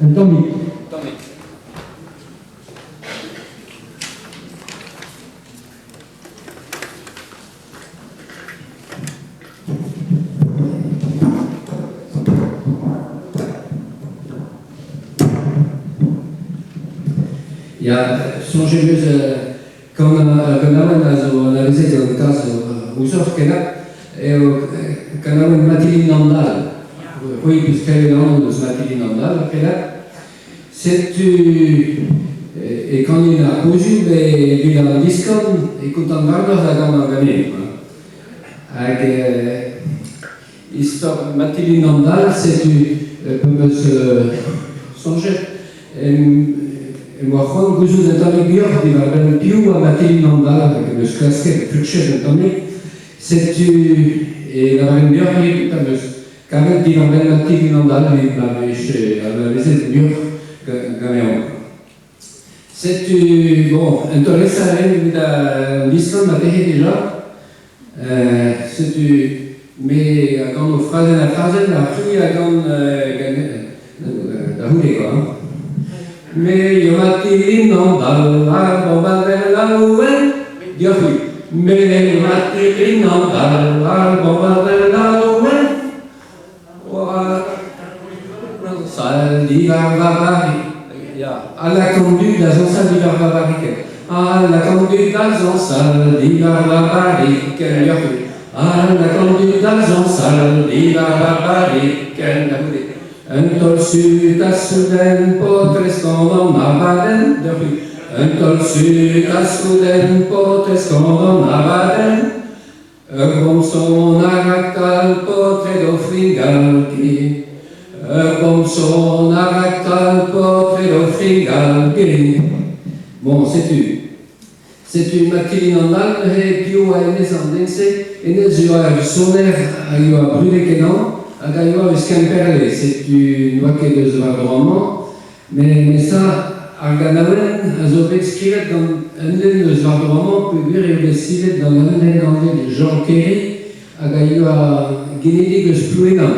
Un tammig. Tammig. Ya, soñj em eus gant a zo anavezet gant kalz ouzhoc'h kenañ eo kanaouenn Matilin an Dal. C'hwi 'peus klevet anv eus Matilin an Dal kenañ. Setu e kanin ar pozioù met evit an diskan e kontan warnoc'h da ganañ ganin. Hag istor Matilin an Dal, setu p'em eus soñjet em boa c'hoant gouzout un tammig muioc'h diwar-benn piv oa Matilin an Dal hag em eus klasket furchet un tammig. Setu e lavaren deoc'h ivez am eus kavet diwar-benn Matilin an Dal evit ma vije anavezet muioc'h ganeomp. Setu, bon, un taol-esa a rin evit an diskan marteze dija. Setu me a gano frazenn ha frazenn ha c'hwi a gan da c'houde kwa hein. Me eo Matilin an Dall ar bombarder laouen deoc'h-c'hwi. Me eo Matilin an Dall ar bombarder laouen. Sal diwar va barri. Ya, ha lakaomp an dud da zañsal diwar va barriked. Ha lakaomp an dud da zañsal diwar va barriked. Deoc'h-c'hwi. Ha lakaomp an dud da zañsal diwar va barriked. Da c'houde. Un taol sut ha souden paotrez gant an abadenn. Deoc'h-c'hwi. Un taol sut ha souden paotrez gant an abadenn. Ur gomz-son a raktal paotred o fringal-ge. Ur gomz-son a raktal paotred o fringal-ge. Bon, setu. Setu Matilin an All neuze piv oa hennezh an den-se. Hennezh e oa ur soner a yoa brudet-kenañ hag a yoa eus Kemperle. Setu n'oa ket eus war-dro amañ. Met nesañ ar ganaouenn a zo bet skrivet gant un den eus war-dro amañ peogwir eo bet skrivet gant un den anvet Jean Kerry hag a yoa genidik eus Plouenan.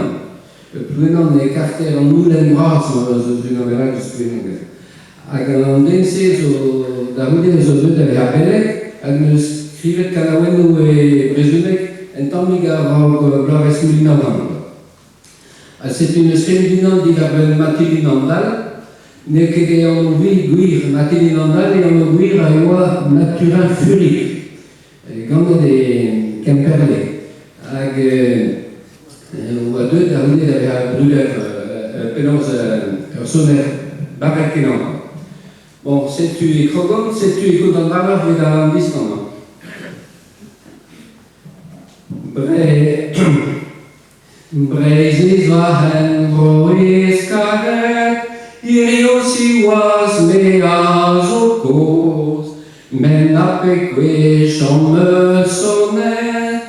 Plouenan eo karter an Houlenn Vras zo unan bennak eus Plouenan. Hag an den-se zo da c'houde zo deuet da vezañ beleg hag 'neus skrivet kanaouennoù e brezhoneg un tammig a-raok bloavezh 1900. Ha setu n'eus ket unan diwar-benn Matilin an Dall. N'eo ket e anv gwir Matilin an Dall, e anv gwir a oa Mathurin Furig, ganet e Kemperle. Hag oa deuet da c'houde da vezañ bruder penaos ur soner barrek-kenañ. Bon, setu e krogomp, setu e kont an dra-mañ evit an diskan. Bre Breizhiz va henvroiz karet, hirio siwazh me a zo kozh, met na pet gwech am eus sonet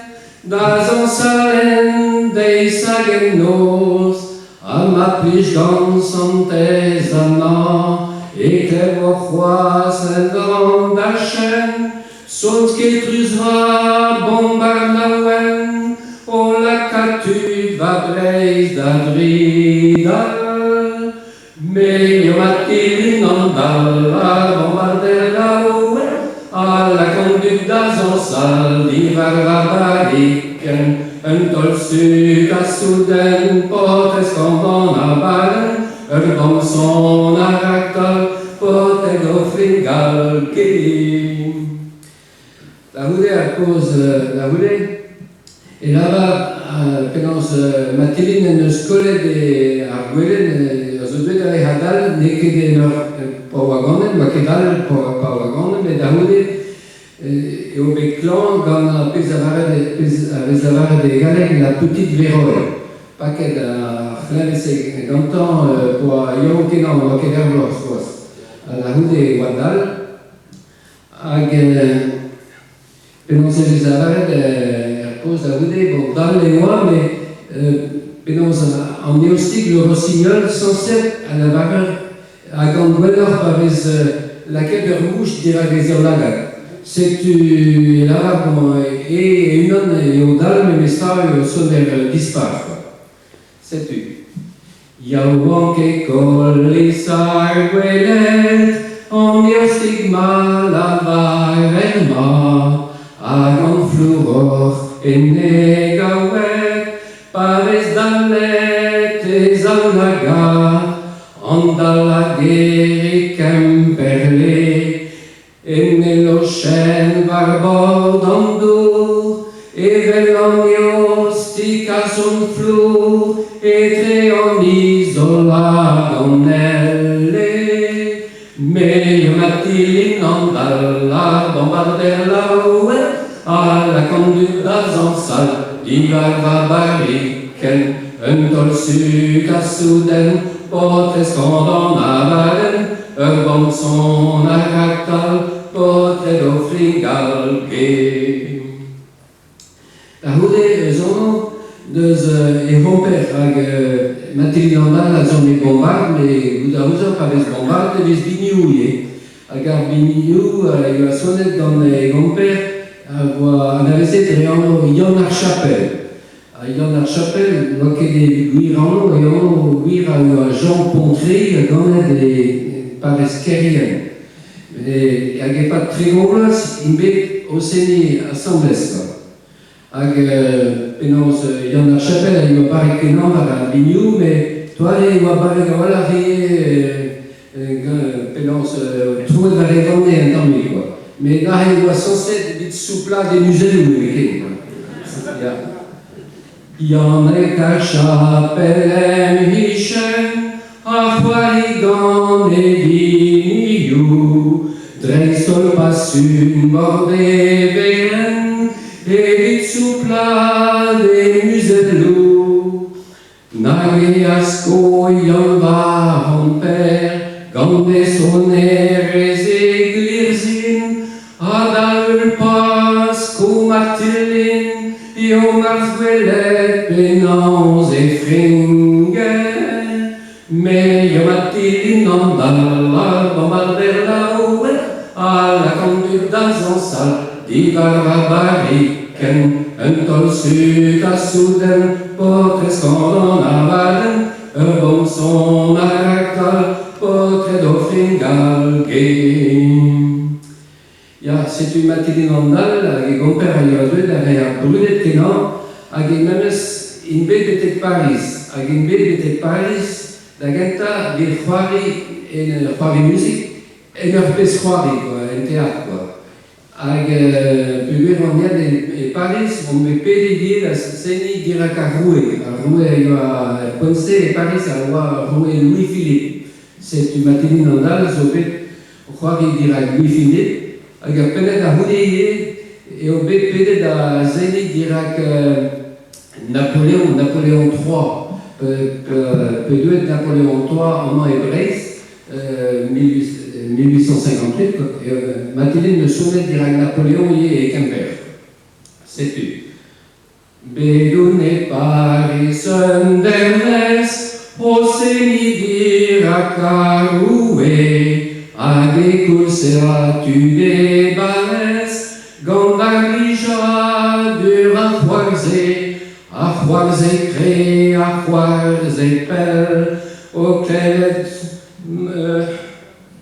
da zañsal en deiz hag en noz, ha ma plij gant Santez Anna e klevoc'h c'hoazh en-dro dachenn Son sketrus 'ra Bombarnaouen o lakaat tud va Breizh da dridal. Me eo Matilin an Dall ha Bombardelaouen a lak an dud da zañsal diwar va barrikenn. Un taol sut ha souden paotr eskant an abadenn, ur vamm-son a raktal paotred o fringal ken. Da c'houde ar kozh da c'houde e lavar penaos Matilin en deus kollet e ar gwelenn a zo deuet da vezañ dall n'eo ket en ur pa oa ganet, n'oa ket dall pa oa ganet met da c'houde eo bet klañv gant ar pezh a lavaret pezh a vez lavaret e galleg la petite vérole. Paket ar c'hleñved-se gantañ p'oa yaouank-kenañ, n'oa ket er bloaz c'hoazh. Ha da c'houde e oa dall. Hag penaos e vez lavaret er poz da c'houde, bon dall e oa, met penaos an eostig, le rossignol, sañset a lavarer hag an gwelloc'h pa vez lakaet ur mouch dirak e zaoulagad. Setu e lavar bon e e-unan eo dall memestra eo soner dispar kwa. Setu. Yaouank e kollis ar gweled, an eostig ma lavarer mat, hag an flouroc'h en e gaoued, pa vez dallet e zaoulagad, an dall a gêr e Kemperle, En e lochenn war bord an dour, evel an eostig a son flour etre an izol hag an elle. Me eo Matilin an dall, ar bombarder laouen, a lak an dud da zañsal diwar va barrikenn. Un taol suk ha souden, paotr eskant an abadenn, Ur bank-son a raktal paotred o fringal ge. Da c'houde eus anv deus e c'homper hag Mathilde Landal a zone bombard met goût a ouzer pa vez bombard e vez binioù ivez. Hag ar binioù a yoa sonet gant e gomper a oa anavezet dre anv Yann ar Chapel. Ha Yann ar Chapel n'oa ket e gwir anv, e anv gwir a oa Jean Pontré, ganet e parrez Kerien. Hag e-pad 30 vloaz int bet o seniñ asambles kwa. Hag penaos Yann ar Chapel a yoa barrek-kenañ war ar binioù, met toare e oa barrek a-walc'h ivez penaos troet war e vanne un tammig kwa. Met aze e oa sañset evit souplaat e muzelloù nemetken kwa. Ya. Yannig ar chapel em c'hichen a c'hoari gant e vinioù, dreist-holl pa sun bord e velen evit souplaat e muzelloù. Nag e asko Yann war an per gant e sonerezh e Gwilhzin, ha da heul Pasko Matilin eo marzh gwelet penaos e fringe. Me eo Matilin an dall, ar bombarder laouen, a lak an dud da zañsal diwar va barrikenn. Un taol sut ha souden, paotr skant an abadenn, ur bomm-son a raktal, paotred o fringal ge. Ya, setu Matilin an Dall hag e gomper a yoa deuet da vezañ brudet-kenañ hag e memes int bet betek Pariz. Hag int bet betek Pariz da gentañ evit c'hoari en ur c'hoari muzik, en ur pezh-c'hoari kwa, en teatr kwa. Hag peogwir oan aet e Pariz on bet pedet ivez da seniñ dirak ar roue. Ar roue a yoa er poent-se e Pariz a oa ar roue Louis-Philippe. Setu Matilin an Dall zo bet o c'hoari dirak Louis-Philippe hag ur pennad a-c'houde ivez eo bet pedet da seniñ dirak Napoleon, Napoleon III. P'eo deuet Napoleon III amañ e Breizh 1858, Matilin 'neus sonet dirak Napoleon ivez e Kemper. Setu. Bet on e Pariz un dervezh o seniñ dirak ar roue hag e koulz tud e balez gant ar blijadur a c'hoarzhe, a c'hoarzhe kre, a c'hoarzhe pell, o klevet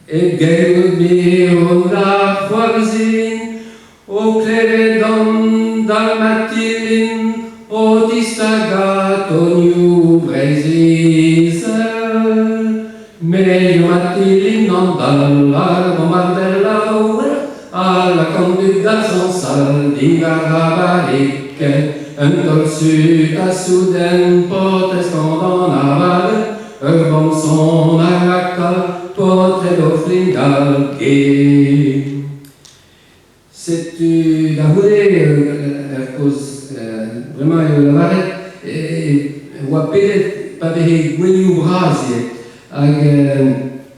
e gellout mirout da c'hoarzhin, o klevet an dalmatilin o tistagañ tonioù Breizh-Izel. Me eo Matilin an dall hag an bardellaouer a lak an dud da zañsal diwar va barrikenn. Un taol sut ha souden paotr eskant an abadenn, ur bank-son a raktal paotred o fringal ge. Setu da c'houde ur kozh bremañ eo lavaret e oa pedet pa veze gouelioù bras ivez hag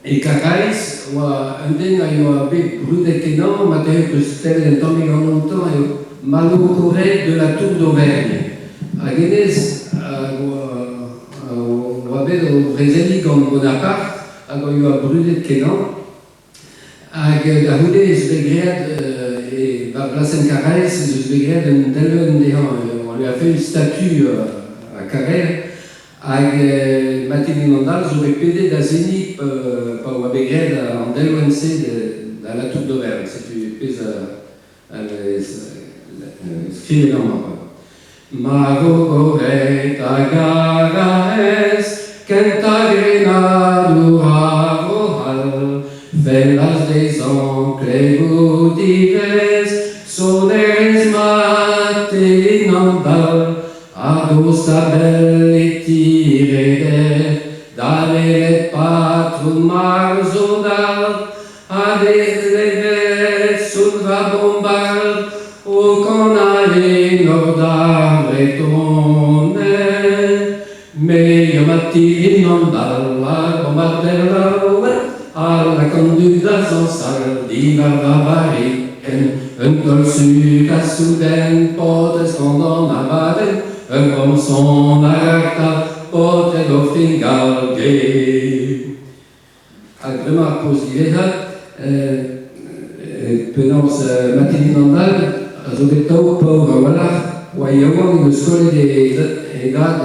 e Karaez oa un den a yoa bet brudet-kenañ marteze peus klevet un tammig anv outañ eo Malo Corre de la Tour d'Auvergne hag hennezh a oa bet o vrezeliñ gant Bonaparte hag a yoa brudet-kenañ. Hag da c'houde ez eus bet graet e war blasenn Karaez ez eus bet graet un delwenn dezhañ, on lui a fait une statue à Karaez. Hag Mathilde Andal zo bet pedet da seniñ pa oa bet graet an delwenn-se da La Tour d'Auvergne. Setu pezh a vez skrivet amañ. Marv goret hag Karaez, kentañ grenadour a Vro-C'hall, fellas dezhañ klevout ivez sonerezh Mathilde Andal. A-dost a-bell e tireder da welet patrom ar soudard ha d'he c'hlevet son va bombard o kanañ enor d'ar Vretoned. Me ya Matilin an dall ha bombarder laouen a lak an dud da zañsal diwar va barrikenn. Un taol suk ha souden, paotrez gant an abadenn, ur gomz-son a raktal, paotred o fingal ge. Hag bremañ ar poz diwezhañ, penaos Mathilde an Dall a zo bet tav paour a-walc'h, oa yaouank en deus kollet e dad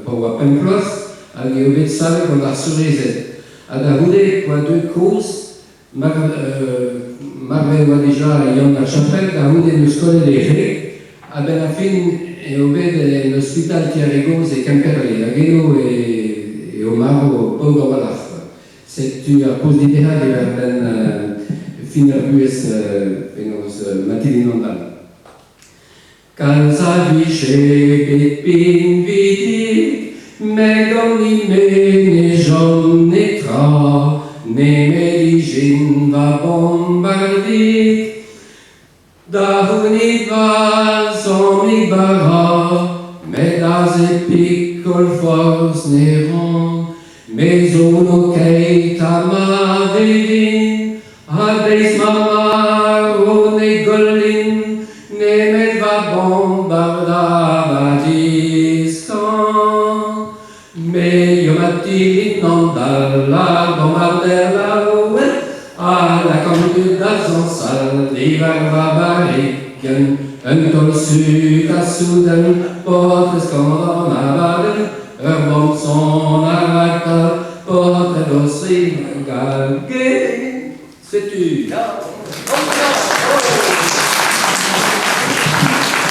pa oa pemp bloaz hag eo bet savet gant ar seurezed. Ha da c'houde oa deuet kozh, Marvet e oa dija Yann ar Chapel, da c'houde en deus kollet e wreg. A-benn ar fin eo bet en ospital Tier-e-Gozh e Kemperle hag eno eo marv paour a-walc'h. Setu ar poz diwezhañ diwar-benn fin ar vuhez penaos Mathilde Andal. Kalz a vije bet pinvidik, met ganin-me ne chom netra nemet ijin va bombardik. Da c'hounit va zammig bara, met aze pikol forzh ne ran. Me zo keit ha ma vevin, ha deiz ma marv ne gollin nemet va bombard ha va diskan. Me yo Mathilde an dall ar bombarder laouen a lak an dud da zañsal diwar va barrikenn. Un taol suk ha souden, paotr gant an abadenn, Ur bomm-son a raktal paotred o sringal. Setu!